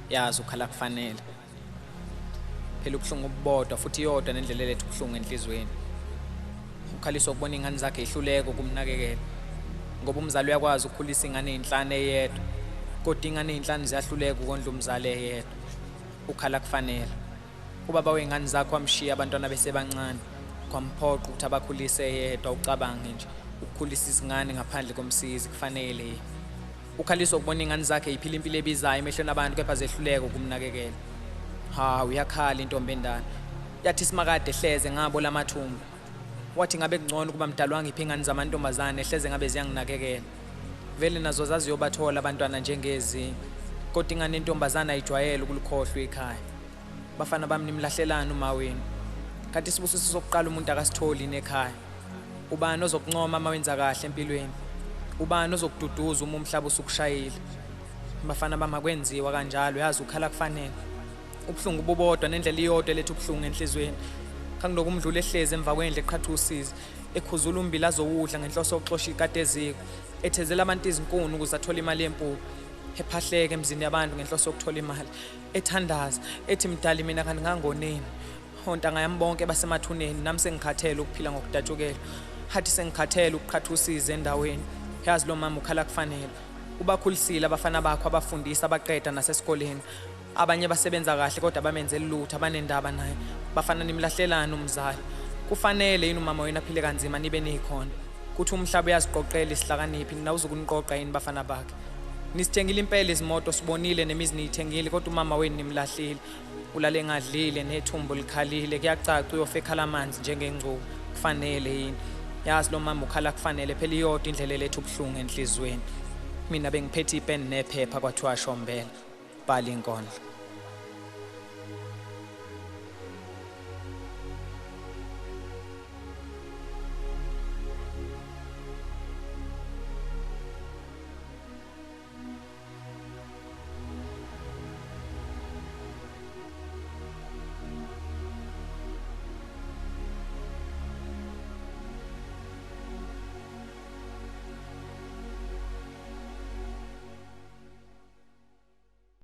Yazi ukhala kufanele. Phela ubuhlungu obubodwa futhi iyodwa nendlela eletha ubuhlungu enhliziyweni. Ukhaliswa ukubona ingane zakhe ihluleka ukumnakekela. Ngoba umzali uyakwazi ukukhulisa ingane eyinhlanu eyedwa. Kodwa ingane eyinhlanu ziyahluleka ukondla umzali eyedwa. Ukhala kufanele. Ubaba wey'ngane zakho wamshiya abantwana besebancane. Kwamphoqa ukuthi abakhulise eyedwa, ucabange nje ukukhulisa izingane ngaphandle komsizi kufanele yini. Ukhaliswa ukubona iy'ngane zakhe yiphila impilo ebizayo emehlweni abantu kepha zehluleka ukumnakekela. Hawu, uyakhala intombi endala. Yathi simakade hleze ngabo lamathumba. Wathi ngabe kungcono ukuba mdala wangipha ingane zamantombazane, hleze ngabe ziyanginakekela. Vele nazo zaziyobathola abantwana njengezinye. Kodwa ingane yentombazane ayijwayele ukulikhohlwa ikhaya. Bafana bami, nimlahlelani uma wenu? Kanti isibusiso sokuqala umuntu akasitholi yini ekhaya? Ubani ozokuncoma uma wenza kahle empilweni? Ubani ozokududuza uma umhlaba usukushayile? Bafana bami, akwenziwa kanjalo. Yazi ukhala kufanele. Ubuhlungu bubodwa nendlela iyodwa eletha ubuhlungu enhliziyweni. Kangilokumdlula ehlezi emva kwendle eqhatha usizi, ekhuzula umbila azowudla ngenhloso yokuxosha ikati eziko, ethezela abantu izinkuni ukuze athole imali yempuphu, ephahleka emzini yabantu ngenhloso yokuthola imali, ethandaza ethi mdali mina kanti ngangoneni. Ontanga yami bonke basemathuneni, nami sengikhathele ukuphila ngokudatshukelwa. Hathi sengikhathele ukuqhatha usizi endaweni. Yazi lo mama ukhala kufanele. Ubakhulisile abafana bakho, abafundisa abaqeda nasesikoleni. Abanye basebenza kahle kodwa bamenzeli lutho, abanendaba naye. Bafana, nimlahlelani umzali? Kufanele yini umama wenu aphile kanzima nibe nikhona? Kuthi umhlaba uyaziqoqela isihlakaniphi, nina uzukuniqoqa yini bafana bakhe? Nisithengile impela izimoto, sibonile nemizi niyithengile, kodwa umama wenu nimlahlile. Ulale engadlile nethumbu likhalile, kuyacaca uyofa ekhala amanzi njengengcubu. Kufanele yini? Yazi lo mama ukhala kufanele, phela iyodwa indlela eletha ubuhlungu enhliziyweni. Mina bengiphethe ipeni nephepha kwathiwa shombela, bhala inkondlo.